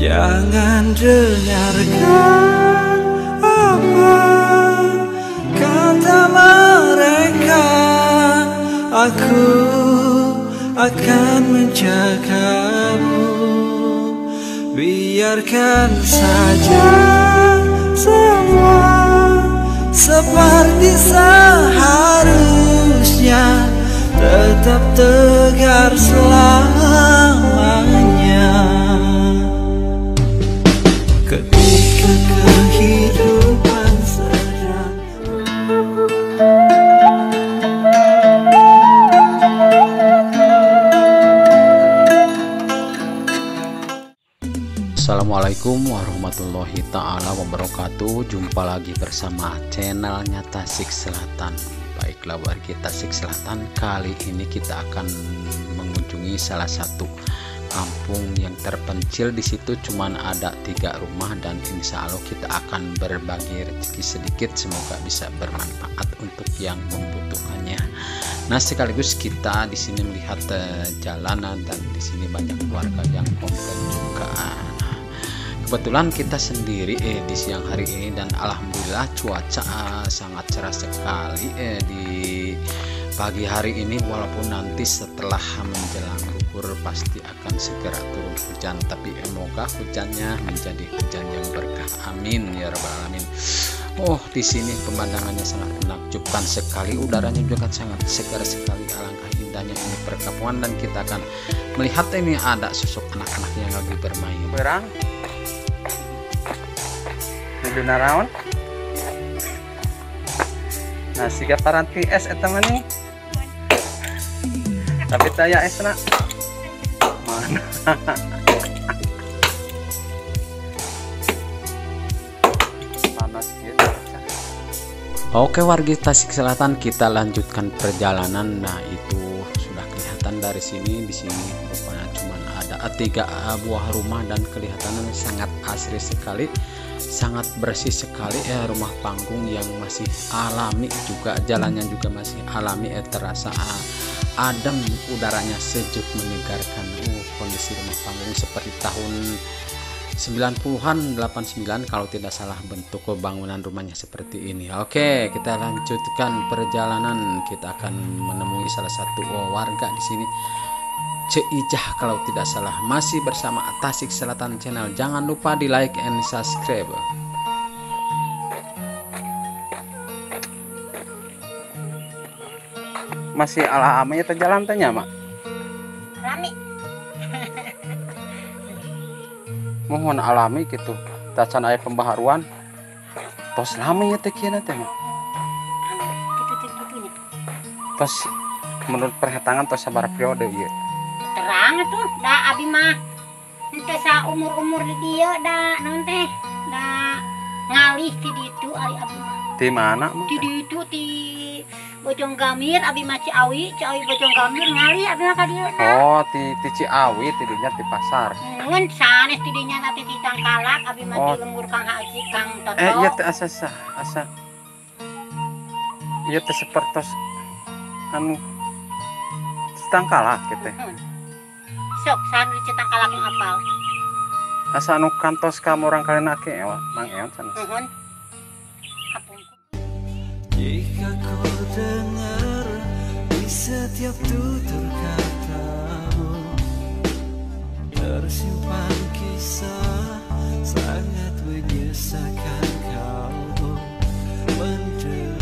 Jangan dengarkan apa kata mereka, aku akan menjagamu. Biarkan saja semua seperti seharusnya, tetap tegar selamanya. Ketika kehidupan sedang. Assalamualaikum warahmatullahi ta'ala wabarakatuh. Jumpa lagi bersama channelnya Tasik Selatan. Baiklah warga Tasik Selatan, kali ini kita akan mengunjungi salah satu kampung yang terpencil. Di situ cuman ada 3 rumah dan insya Allah kita akan berbagi rezeki sedikit, semoga bisa bermanfaat untuk yang membutuhkannya. Nah, sekaligus kita di sini melihat jalanan dan di sini banyak warga yang komplain juga. Nah, kebetulan kita sendiri di siang hari ini dan alhamdulillah cuaca sangat cerah sekali di pagi hari ini, walaupun nanti setelah menjelang zuhur pasti akan segera turun hujan, tapi semoga hujannya menjadi hujan yang berkah, amin ya rabbal alamin. Oh, di sini pemandangannya sangat menakjubkan sekali, udaranya juga sangat segar sekali, alangkah indahnya ini perkampungan. Dan kita akan melihat ini ada sosok anak-anak yang lagi bermain. Berang nuju naraon? Nah, siga paranti es eta mah nih. Tapi taya esna. Mana? Panas gitu. Oke warga Tasik Selatan, kita lanjutkan perjalanan. Nah, itu sudah kelihatan dari sini. Di sini rupanya cuma ada 3 buah rumah dan kelihatannya sangat asri sekali, sangat bersih sekali. Rumah panggung yang masih alami juga, jalannya juga masih alami, terasa adem, udaranya sejuk menyegarkan. Kondisi rumah panggung seperti tahun 90-an, 89 kalau tidak salah bentuk bangunan rumahnya seperti ini. Oke, kita lanjutkan perjalanan. Kita akan menemui salah satu warga di sini, Ceu Ijah kalau tidak salah. Masih bersama Tasik Selatan Channel. Jangan lupa di like and subscribe. Masih ala-amanya teh jalan teh nya, Mak? Rame. Mohon alami gitu. Tacan aya pembaharuan. Tos lami ya teh kieu teh, Mak. Kitu-kitunya. Tos menurut perhitungan tos sabaraha periode ieu? Terang tuh, da abi mah henteu saumur-umur di dieu da naon teh, da ngalih ti ditu ari abi mah. Di mana, Mak? Di ditu ti Bojong Gamir, abi mah Ciawi, Ciawi Bojong Gamir ngalih abi mah ka dieu. Oh, ti Ciawi ti dinya ti pasar. Mun sanes ti dinya na ti Tangkalak, abi mah ti lembur Kang Haji Kang Toto. Ieu teh asa asa. Ieu teh sapertos anu Tangkalak kitu. Sok sanu di Tangkalak nu apal. Asa anu kantos ka murang kalina ke ewa, Mang Eon sanes. Nuhun. Jika kau dengar di setiap tutur katamu, tersimpan kisah sangat menyesakan kau. Mendekatlah,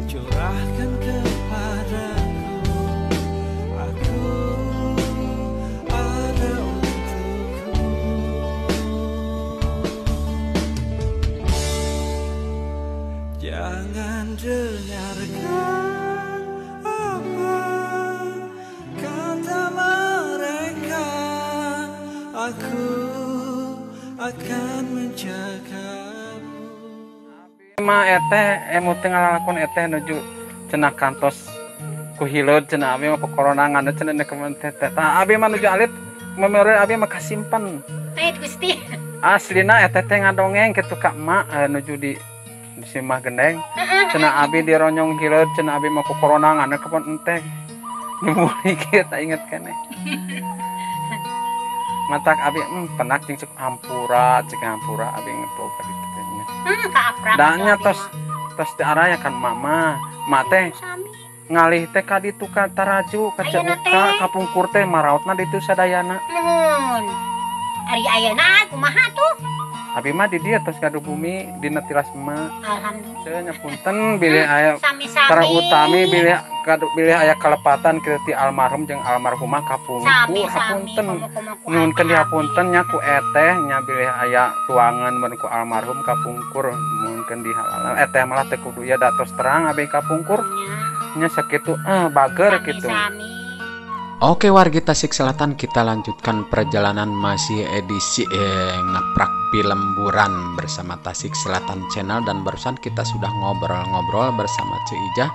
curahkan kepadaku, aku ada untukmu. Jangan dengarkan apa kata mereka, aku akan menjagamu. Ma eteh emut teh ngalakon eteh nuju cenah kantos ku hileud cenah abi mah kokoronangan cenah nekeun teh teh. Tah abi mah nuju alit memori abi mah kasimpen. Teh Gusti. Aslina eteh teh ngadongeng kitu ka emak nuju di Simah Gendeng. Cenah abi dironyong hileud cenah abi mah kokoronangan kepon enteh. Nyumuli kieu tak inget keneh. Matak abi penak jeung cek hampura, cek hampura abi ngeplog ka ditu teh nya. Kaaprak. Da nya tos tos teu araya kan mama. Ma teh ngalih teh ka ditu ka Taraju, ka Ayeuna Ceuka, teh. Kapungkur teh maraotna ditu sadayana. Nuhun. Ari ayeuna kumaha tuh? Abi mah di dieu tos gaduh bumi dina tilas emak. Alhamdulillah. Ceu nya punten bilih aya Sami-sami. terutami bilih gaduh bilih aya kalepatan kitu ti almarhum jeung almarhumah kapungkur Sami-sami. hapunten. Komo-komo ku Nuhunkeun abi. dihapunten nya ku eteh nya bilih aya tuangan mun ku almarhum kapungkur nuhunkeun dihalalan eteh malah teu kudu ya da tos terang abi kapungkur Nya. nya sakitu bager kitu. Sami-sami. Oke wargi Tasik Selatan, kita lanjutkan perjalanan masih edisi ngaprak film Buran bersama Tasik Selatan Channel. Dan barusan kita sudah ngobrol-ngobrol bersama Ceu Ijah,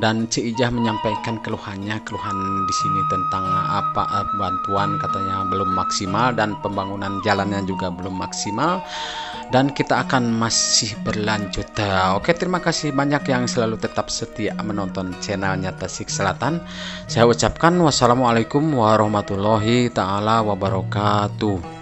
dan Ceu Ijah menyampaikan keluhannya, keluhan di sini tentang apa bantuan katanya belum maksimal dan pembangunan jalannya juga belum maksimal. Dan kita akan masih berlanjut. Oke, terima kasih banyak yang selalu tetap setia menonton channelnya Tasik Selatan. Saya ucapkan wassalamualaikum warahmatullahi taala wabarakatuh.